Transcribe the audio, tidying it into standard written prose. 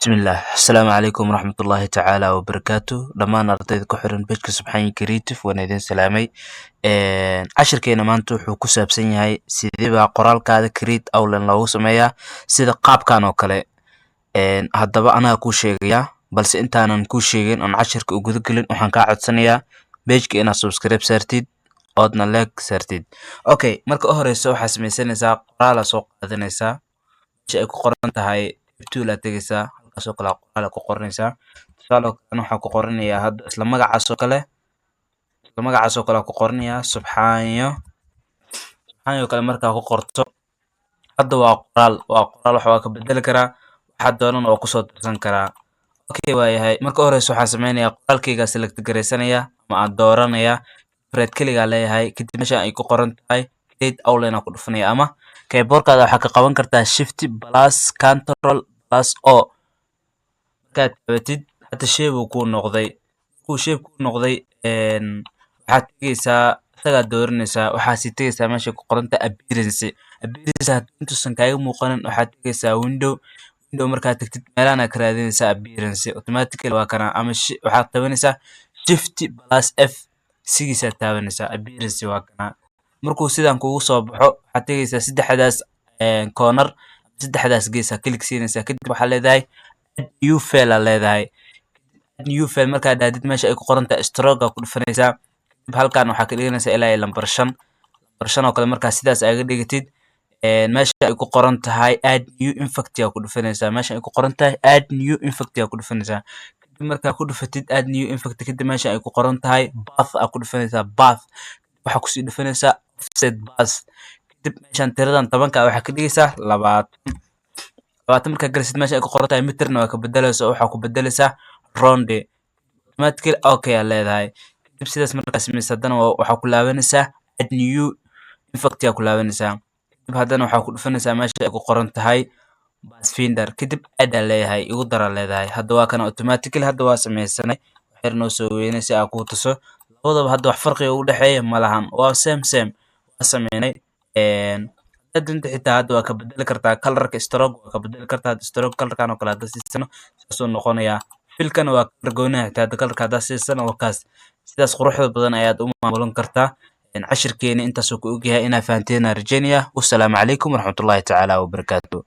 Bismillah, asalaamu calaykum waraxmatullaahi tacaala wabarakaatu. Dhammaan ardayda ku xiran page-ka Subxaan Creative waan idin salaamay. Cashirkeena maanta wuxuu ku saabsan yahay sidee baa qoraalkaada create outline loogu sameeyaa sida qaabkan oo kale. Haddaba anaga kuu sheegaya, balse intaanan kuu sheegin oon cashirka u guda gelin, waxaan kaa codsanayaa page-ka inaad subscribe saartid oodna like saartid. Okay, marka u horeyso waxaa sameysanaysaa qoraala soo qaadanaysaa. Meesha ay ku qoran tahay tool aad tegaysaa, halkaasoo kale qoraal ku qoranaysaa. Tusaale oo kale waxaa ku qoranayaa hadda isla magacaas oo kale ku qoranayaa Subxaanyo. Subxaanyo kale markaa ku qorto, hadda waa qoraal, waa qoraal, wax waa ka bedeli karaa, waxaa doonana waa kusoo darsan karaa. Okay, waayahay. Marka u horeyso waxaan sameynayaa qoraalkayga select gareysanaya ama aan dooranayaa, right click-gaa leeyahay. Kadib meesha ay ku qoran tahay create outline aan ku dhufanaya, ama keyboardkaada waxaa ka qaban kartaa Shift plus Control plus O. Markaad taabatid, hadda shape uu kuu noqday. Markuu shape kuu noqday, waxaad tegeysaa, isagaa dooranaysaa, waxaa sii tegeysaa meesha ku qoran tahay appearance. Appearance haddii intuusan kaaga muuqanin, waxaad tegeysaa window. Window markaad tagtid, meelahan aad ka raadinaysaa appearance, automatically waa kana. Ama waxaad taabanaysaa Shift plus F6 aad taabanaysaa, appearance waa kana. Markuu sidan kugu soo baxo, waxaad tegeysaa saddexdaas corner, saddexdaas gees aad click siinaysaa. Kadib waxaad leedahay add new fill aad leedahay. Add new fill markaad dhahdid, meesha ay ku qoran tahay stroke aad ku dhufanaysaa. Kadib halkan waxaa ka dhiganaysaa ilaa iyo lambar 5, lambar 5 oo kale. Markaa sidaas aaga dhigatid, meesha ay ku qoran tahay add new effect aa ku dhufanaysaa. Meesha ay ku qoran tahay add new effect aa ku dhufanaysaa. Kadib markaa ku dhufatid add new effect, kadib meesha ay ku qoran tahay path aa ku dhufanaysaa. Path waxaa kusii dhufanaysaa offset path. Kadib meeshan tiradan 10-ka waxaa ka dhigaysaa 20. 20 markaa galisid, meesha ay ku qoran tahay meterna waa ka bedelaysa oo waxaa ku bedelaysaa round automatically. Okay aa leedahay. Kadib sidaas markaa samaysa, haddana waxaa ku laabanaysaa add new effect aa ku laabanaysaa. Kadib haddana waxaa ku dhufanaysaa meesha ay ku qoran tahay pathfinder. Kadib add aa leeyahay, igu dar aa leedahay. Hadda waa kana automatically, hadda waa sameysanay. Waxyar noo soo weynay si aa kuu tuso labadaba. Hadda wax farqiga u dhexeeya ma lahan, waa same same, waa sameynay. Hadda xitaa hadda waa ka bedeli kartaa colorka stroke, waa ka bedeli kartaa. Hadda stroke colorkan oo kale hadda siisano, saasuu noqonayaa. Fillkana waa color gooniha, xitaa hadda colorka haddaa siisano waa kaas. Sidaas quruxda badan ayaad u maamulan kartaa. Cashirkeeni intaasuu ku ogyahay, inaa fahanteen aan rajeynaya. Wasalaamu calaykum waraxmatullaahi tacaala wabarakaatu.